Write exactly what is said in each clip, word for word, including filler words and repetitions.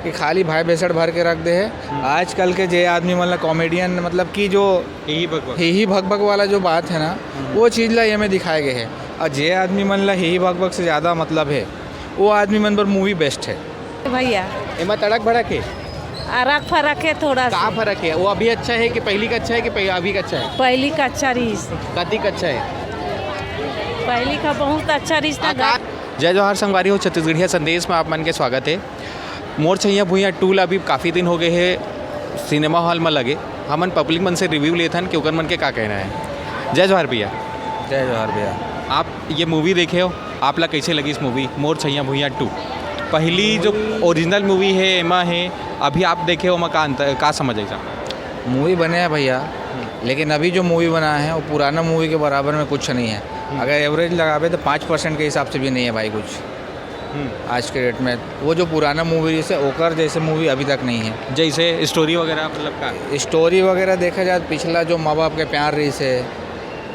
कि खाली भाई भेसड़ भर के रख दे हे। आजकल के जे आदमी मन ला कॉमेडियन, मतलब कि जो ही ही भगभग। ही ही भगभग वाला जो बात है ना, वो चीज़ ला ये में दिखाए गए है। और जे आदमी मन ला ही ही भगभग से ज़्यादा मतलब है, वो आदमी मन बर मूवी बेस्ट है। भैया, एमा तड़क भड़क है। अरक फरक है थोड़ा सा। का फर्क है? वो अभी अच्छा है कि पहली का अच्छा है कि पह-, अभी का अच्छा है? पहली का अच्छा रहिस। कतिक अच्छा है? पहली का बहुत अच्छा रहिस ना। जय जोहार संगवारी हो, छत्तीसगढ़िया संदेश में आप मन के स्वागत है। मोर छैया भुइयां टू ला अभी काफ़ी दिन हो गए हे सिनेमा हॉल में लगे। हमन पब्लिक मन से रिव्यू लेथन कि ओकर मन के का कहना है। जय जोहार भैया। जय जोहार भैया। आप ये मूवी देखे हो, आप ला कैसे लगी इस मूवी मोर छैया भुइयां टू? पहली जो ओरिजिनल मूवी है एमा है, अभी आप देखे हो, ओमा का अंतर, का समझ आई? मूवी बने है भैया, लेकिन अभी जो मूवी बना है वो पुराना मूवी के बराबर में कुछ नहीं है। अगर एवरेज लगावे तो पाँच परसेंट के हिसाब से भी नहीं है भाई कुछ। आज के डेट में वो जो पुराना मूवी रहिस हे, ओकर जैसे मूवी अभी तक नहीं है। जैसे स्टोरी वगैरह, मतलब का? स्टोरी वगैरह देखा जाए तो पिछला जो माँ बाप के प्यार रहिस हे,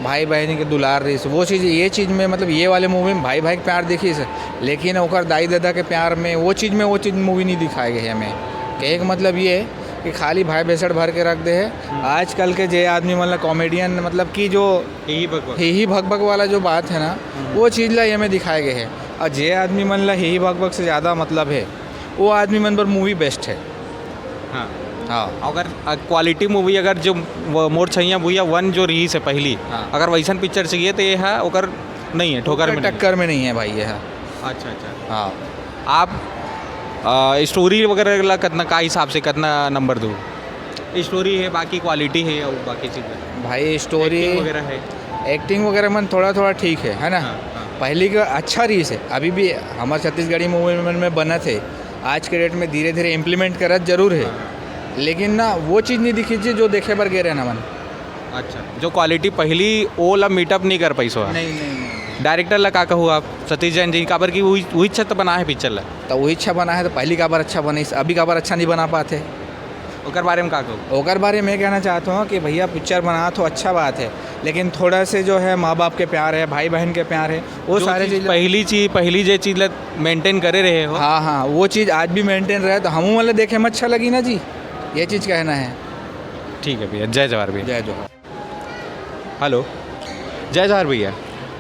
भाई बहन के दुलार रहिस हे, वो चीज़, ये चीज़ में, मतलब ये वाले मूवी में भाई भाई के प्यार दिखिस हे, लेकिन ओकर दाई ददा के प्यार में वो चीज़ में वो चीज़ मूवी नहीं दिखाए गए हमें। कहे के मतलब ये है कि खाली भाई भेसड़ भर के रख दे है। आजकल के जे आदमी मन ला कॉमेडियन, मतलब कि जो ही ही भगभग। ही ही भगभग वाला जो बात है ना, वो चीज़ ला ये में दिखाए गए है। और जे आदमी मन ला ही ही भगभग से ज़्यादा मतलब है, वो आदमी मन बर मूवी बेस्ट है। हाँ। हाँ। अगर, अ, क्वालिटी मूवी अगर जो वो मोर छैया भुइयां वन जो रहिस हे पहली, हाँ। अगर वैसन पिक्चर चाहिए तो ये है, ओकर नहीं है, ठोकर में नहीं। टक्कर में नहीं है भाई ये है। अच्छा, अच्छा। हाँ। आप, अ, स्टोरी वगैरह ला कितना, का हिसाब से कितना नंबर दो? स्टोरी है, बाकी क्वालिटी है और बाकी चीज़ें? भाई स्टोरी एक्टिंग वगैरह है? एक्टिंग वगैरह मन थोड़ा थोड़ा ठीक है, है ना? हाँ, हाँ। पहली का अच्छा रहिस हे, अभी भी हमारे छत्तीसगढ़ी मूवी मन में बनत है। आज के डेट में धीरे धीरे इम्प्लीमेंट करत जरूर है, हाँ। लेकिन ना वो चीज़ नहीं दिखिस हे जो देखे बर गे रहे ना मन। अच्छा, जो क्वालिटी पहली, वो ला मीटअप नहीं कर पाइस हे। नहीं, नहीं, नहीं। डायरेक्टर ला का कहू आप, सतीश जैन जी, काबर कि वही, वही अच्छा तो बना है पिक्चर ला। तो वही अच्छा बना है तो पहली काबर अच्छा बनिस, अभी काबर अच्छा नहीं बना पाते? ओकर बारे में का कहू? ओकर बारे में कहना चाहता हूँ कि भैया पिक्चर बना तो अच्छा बात है, लेकिन थोड़ा से जो है माँ बाप के प्यार है, भाई बहन के प्यार है, वो जो सारे चीज़ चीज़ पहली चीज़, पहली जे चीज़ ला मेंटेन करे रहे हो। हाँ, हाँ, वो चीज़ आज भी मेंटेन रहे तो हम वाले देखे में अच्छा लगी ना जी, ये चीज़ कहना है। ठीक है भैया, जय जोहार भैया। जय जोहार। हेलो, जय जोहार भैया।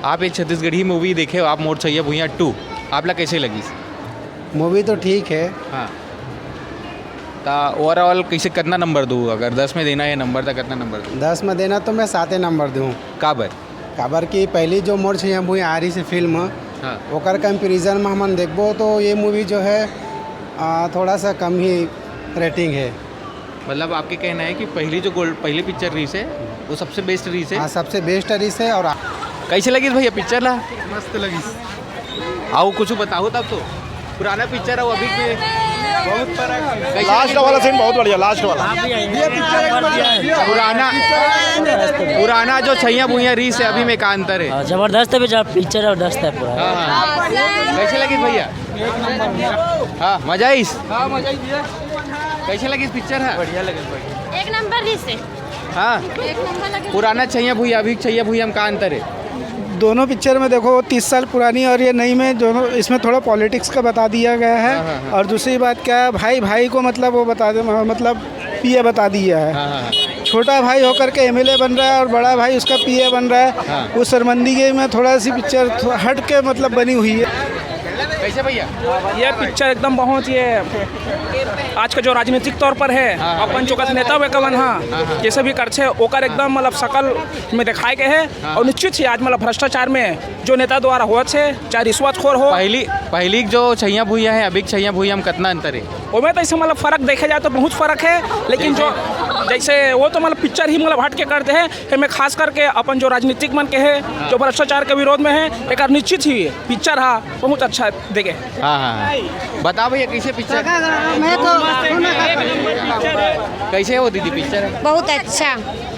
आप एक छत्तीसगढ़ी मूवी देखे हो, आप मोर छैया भुइयां टू, आप ला कैसे लगी? मूवी तो ठीक है। हाँ। ता ओवरऑल कैसे, कितना नंबर दूँ? अगर दस में देना है नंबर, तो कितना नंबर दूँ? दस में देना तो मैं साते नंबर दूँ। काबर? काबर कि पहली जो मोर छैया भुइयां आ रहिस हे फिल्म, हाँ। ओकर कंपैरिजन में हमन देखबो तो ये मूवी जो है, आ, थोड़ा सा कम ही रेटिंग है। मतलब आपके कहना है कि पहली जो गोल्ड, पहली पिक्चर रहिस हे, वो सबसे बेस्ट रहिस हे? हाँ, सबसे बेस्ट रहिस हे। और कैसे लगिस भैया पिक्चर ला? मस्त लगिस। आओ कुछ बताओ तब तो। पुराना पिक्चर है वो अभी के? बहुत फर्क है। कैसे लास्ट लगिस? वाला सीन बहुत बढ़िया, लास्ट वाला। ये पिक्चर एक नंबर है। पुराना, पुराना जो छैया भुइयां रहिस हे अभी में का अंतर है? हाँ, जबरदस्त है भैया, पिक्चर जबरदस्त है पूरा। हाँ, हाँ। कैसे लगिस भैया? हाँ, मजा आइस? हाँ, मजा आइस भैया। कैसे लगिस पिक्चर है? बढ़िया लगिस, बढ़िया। एक नंबर रहिस हे। हाँ। एक नंबर लगे। पुराना छैया भुइयां, अभी छैया भुइयां में का अंतर है? दोनों पिक्चर में देखो, वो तीस साल पुरानी और ये नई में, दोनों, इसमें थोड़ा पॉलिटिक्स का बता दिया गया है। हाँ, हाँ, हाँ। और दूसरी बात क्या है, भाई भाई को मतलब वो बता दे, मतलब पीए बता दिया है। हाँ, हाँ, हाँ। छोटा भाई होकर के एमएलए बन रहा है और बड़ा भाई उसका पीए बन रहा है। हाँ। उस शर्मिंदगी में थोड़ा सी पिक्चर थो-, हट के मतलब बनी हुई है। कैसे भैया? ये पिक्चर एकदम बहुत, ये आज का जो राजनीतिक तौर पर है, हाँ, हाँ। अपन जो नेता हुए कवन, हाँ, हाँ, हाँ। जैसे भी करछे ओकर एकदम मतलब शकल में दिखाए गए है। हाँ। और निश्चित ही आज मतलब भ्रष्टाचार में जो नेता द्वारा होत हे, चाहे रिश्वतखोर हो। पहली, पहली जो छैया भुइयां है, अभी के छैया भुइयां में कितना अंतर है? ओमे तो ऐसे मतलब फर्क देखे जाए तो बहुत फर्क है, लेकिन जो जैसे वो तो मतलब पिक्चर ही मतलब हट के करते हैं, एमे खास करके अपन जो राजनीतिक मन के है, हाँ। जो भ्रष्टाचार के विरोध में है, एक निश्चित ही पिक्चर हा बहुत अच्छा देखे। हाँ, हाँ, हाँ। बताओ भैया, कैसे पिक्चर? मैं तो कैसे हो दीदी पिक्चर? बहुत अच्छा।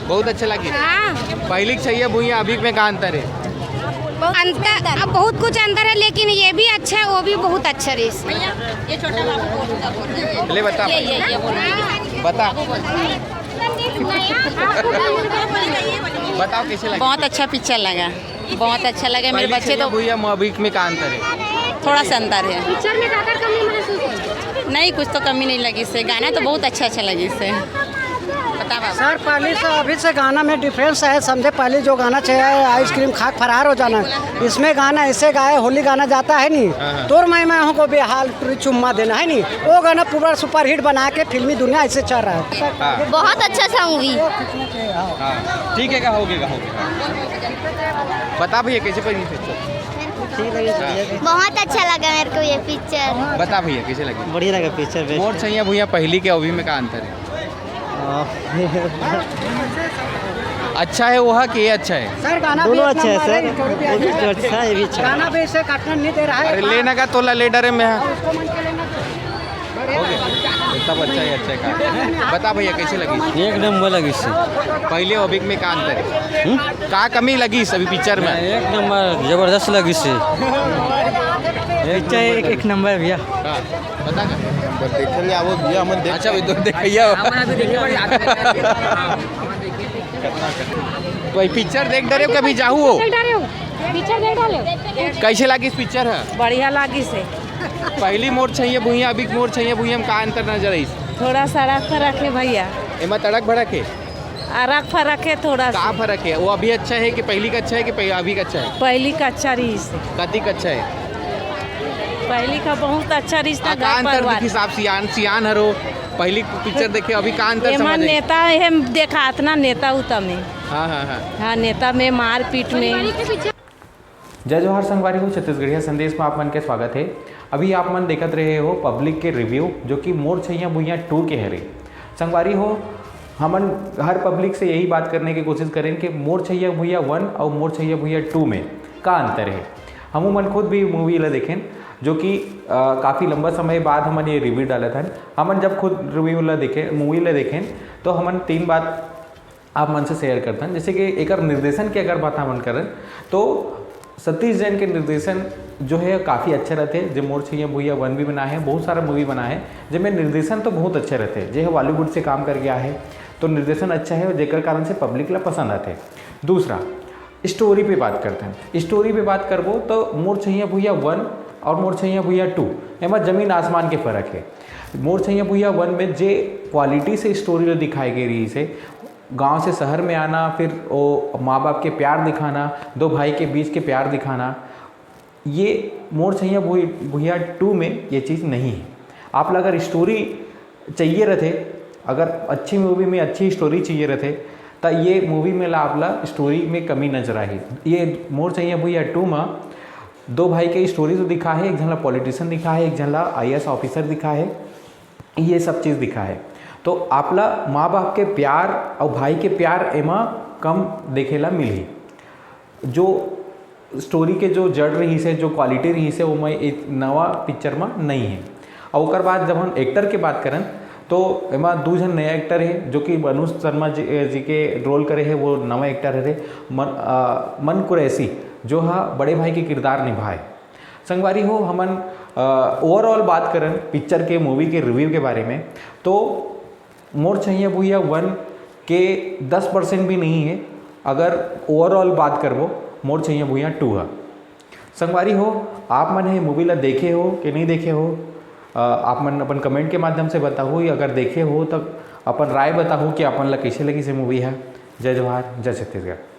बहुत अच्छा लगी? हाँ। पहली के छैया भुइयां अभी में का अंतर है? अंतर, अब बहुत कुछ अंतर है, लेकिन ये भी अच्छा है, वो भी बहुत अच्छा रहिस। ये छोटा बाबू बोल रहा है। ले बता। ये, ये, ये बोल रहा है। बता। बताओ कैसे लगा? बहुत अच्छा पिक्चर लगा, बहुत अच्छा लगा। मेरे पहली बच्चे तो भुइयां अभी में का अंतर है? थोड़ा सा अंतर है। पिक्चर में जाकर कमी महसूस होती है। नहीं, कुछ तो कमी नहीं लगी से, गाना तो बहुत अच्छा अच्छा लगी से। बता बाबा। सर, पहले से अभी से गाना में डिफरेंस है, समझे? पहले जो गाना चाहिए आइसक्रीम खा के फरार हो जाना, इसमें गाना ऐसे गाए, होली गाना जाता है नहीं, हाँ, हाँ। तोर मैं मैं हूँ को बेहाल, टुरी चुम्मा देना है नहीं, वो गाना पूरा सुपरहिट बना के फिल्मी दुनिया ऐसे चल रहा है। हाँ। बहुत अच्छा सा मूवी। हाँ, ठीक है, गाओगे, गाओगे। बता भैया, कैसे लगी पिक्चर? बहुत अच्छा लगा मेरे को ये पिक्चर। बता भैया, कैसे लगी? बढ़िया लगा पिक्चर, बेस्ट। मोर छैया भुइयां पहली के अभी में का अंतर है? आ, अच्छा है वो है कि ये अच्छा है? सर, गाना भी दोनों एक अच्छा है नंबर सर, है, story भी वो भी अच्छा है। अच्छा है, ये भी अच्छा है। गाना भी इसे काटना नहीं दे रहा है। अरे लेना का तोला ले डरे में है। उसको मन के लेना। हो गया, सब अच्छा ही अच्छा है का। बता भैया, कैसे लगी? एक नंबर लगी सी। पहले अभी में का अंतर है? का कमी लगी सभी पिक्चर में? एक नंबर, जबरदस्त लगी सी। पिक्चर एक, एक नंबर है भैया। हाँ, बता का। देखल जावो भैया, हमन देख अच्छा, भी तो देखिए। भाई, पिक्चर देख डरे हो, कभी जाहू हो? देख डाले हो, पिक्चर देख डाले हो। कैसे लागिस पिक्चर है? बढ़िया लागिस हे। पहली मोर छैया भुइयां, अभी मोर छैया भुइयां में का अंतर नजर आइस? थोड़ा सा रख रखे भैया, एमा तड़क भड़क है। अरक फरक है थोड़ा का सा। फर्क है? वो अभी अच्छा है कि पहली का अच्छा है कि पहले अभी का अच्छा है? पहली का अच्छा रहिस हे। कतिक अच्छा है? पहली का बहुत अच्छा रिश्ता आ, का घर अंतर परिवार। दिखिस? आप सियान सियान हरो, पहली पिक्चर देखे, अभी का अंतर एमा समझ आइस? नेता है, देखा इतना नेता उता में। हाँ हाँ हाँ। हाँ, नेता में मारपीट में। जय जोहार संगवारी हो, छत्तीसगढ़िया संदेश में आप मन के स्वागत है। अभी आप मन देखत रहे हो पब्लिक के रिव्यू, जो कि मोर छैया भुइयां टू के हरे। संगवारी हो, हमन हर पब्लिक से यही बात करने की कोशिश करें कि मोर छैया भुइयां वन और मोर छैया भुइयां टू में का अंतर है। हमू मन खुद भी मूवी ला देखें, जो कि अ, काफ़ी लंबा समय बाद हमन ये रिव्यू डालत हन। हमन जब खुद रिव्यू ला देखे, मूवी ला देखें, तो हमन तीन बात आप मन से शेयर करथन। जैसे कि एकर निर्देशन के अगर बात हमन करन, तो सतीश जैन के निर्देशन जो है काफ़ी अच्छा रहते। जे मोर छैया भुइयां वन भी बनाए हैं, बहुत सारा मूवी बनाए हैं, जेमे निर्देशन तो बहुत अच्छा रहते, जे ह बॉलीवुड से काम करके आए हैं, तो निर्देशन अच्छा है, जेकर कारण से पब्लिक ला पसंद आते। दूसरा, स्टोरी पे बात करते हैं। स्टोरी पे बात करबो तो मोर छैया भुइयां वन और मोर छैया भुइयां टू, एमा जमीन आसमान के फ़र्क है। मोर छैया भुइयां वन में जे क्वालिटी से स्टोरी ला दिखाई गई रहिस हे, गांव से शहर में आना, फिर वो माँ बाप के प्यार दिखाना, दो भाई के बीच के प्यार दिखाना, ये मोर छैया भुइ- भुइयां टू में ये चीज़ नहीं है। आप ला अगर स्टोरी चाहिए रहते, अगर अच्छी मूवी में अच्छी स्टोरी चाहिए रहते, त ये मूवी में ला आप ला स्टोरी में कमी नजर आही। ये मोर छैया भुइयां टू में दो भाई के स्टोरी तो दिखा है, एक झन ला पॉलिटिशियन दिखा है, एक झन ला आईएएस ऑफिसर दिखा है, ये सब चीज़ दिखा है। तो आप ला माँ बाप के प्यार और भाई के प्यार एमा कम देखे ला मिलही। जो स्टोरी के जो जड़ रहिस हे, जो क्वालिटी रहिस हे, वो मैं एक नवा पिक्चर में नहीं है। और ओकर बाद जब हम एक्टर के बात करन, तो एमा दू झन नया एक्टर है, जो कि अनुज शर्मा जी, जी के रोल करे है, वो नवा एक्टर है मन, अ, मन कुरैशी, जो हा बड़े भाई के किरदार निभाए। संगवारी हो, हमन ओवरऑल बात करन पिक्चर के, मूवी के रिव्यू के बारे में, तो मोर छैया भुइयां वन के दस परसेंट भी नहीं है। अगर ओवरऑल बात करबो, मोर छैया भुइयां टू है। संगवारी हो, आप मन हे मूवी ला देखे हो कि नहीं देखे हो? अ, आप मन अपन कमेंट के माध्यम से बताहू, अगर देखे हो तो अपन राय बताहू कि अपन ला कैसे लगिस हे मूवी है। जय जोहार, जय छत्तीसगढ़।